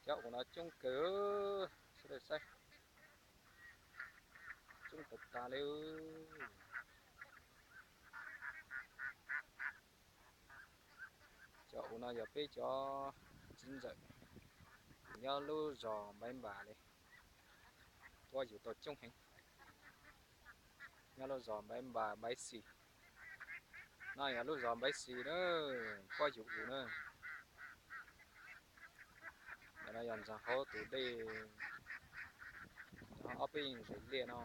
Cov uas no coob kawg, sawv daws saib, coob tas tas li. Cov uas no yog peb cov txiv ntxawm nyob lub zos Npaiv Npas li, puab yug tau coob heev. Nyob lub zos Npaiv Npas, Npaiv Xis. No yog lub zos Npaiv Xis na, puab yug ua na. Ntawm no yog ntxeev hauv tus dej, ntxeev hauv ob peb zeem liaj no.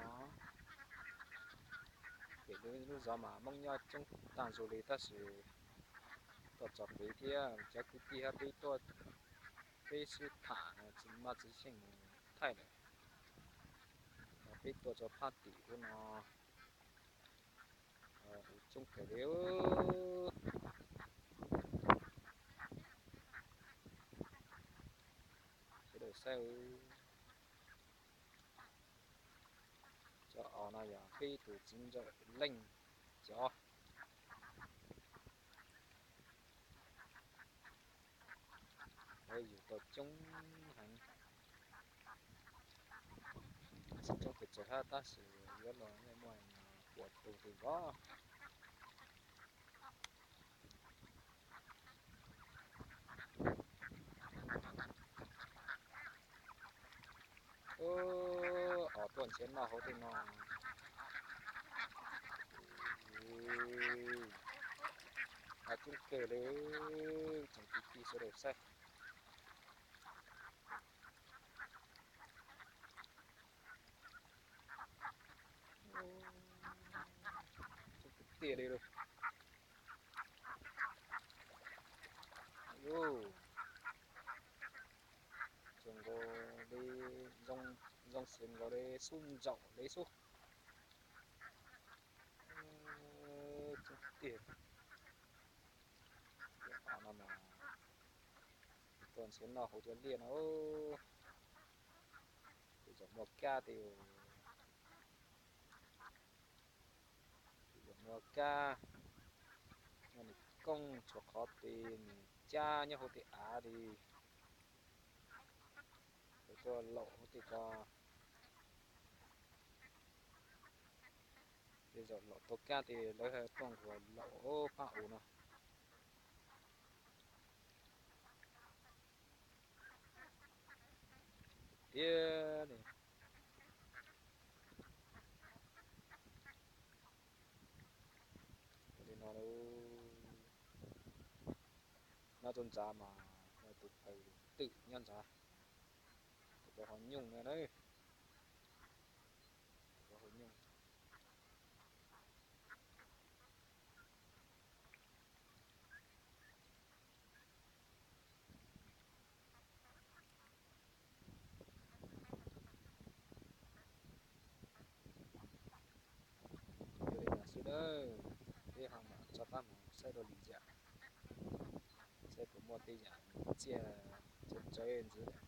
Pem lub zos mas Hmoob nyob coob tag nrho li tab sis tuaj txog pem thiab cov kwv tij hab peb tuaj, peb sib tham tsis maj tsis xyeej mus thaij lawm. Peb tuaj txog phab tim ub no, coob kawg li. Sawv daws saib, cov uas no yog peb tus txiv ntxawm Leej cov. Lawv yug tau coob heev, tsis coob pes tsawg hab tab sis yuav los yeej muaj puas tus twg vov. Os, tuaj nrhiav noj hauv tej no. Coob kawg li, tsoom kwv tij sawv daws saib. Coob tiag tiag li lauj. Zoo nkaus li, zoo xws nkaus li xub ntsaum li xwb. Coob tiag. Cov no mas tuaj nrhiav noj hauv cov liaj no. Tej zaum muaj kab, tej zaum muaj kab, muaj nws koob tshuav qhov tes nws cab nyob hauv tej av li. Lawv tuaj laum hauv tej ko, tej zaum laum tau kab tes lawv tuaj nquas laum phab u no. Tiag li. Li no, nyob rau ntxav mas tus phawj twm nyob ntxav, cov hauv nyuj na, cov hauv nyuj. Yog li ntawd xwb nawb, peb ho mam rov qab mus saib dua lwm yam, saib puas muaj tej yam txiaj txawv ntxiv lawm.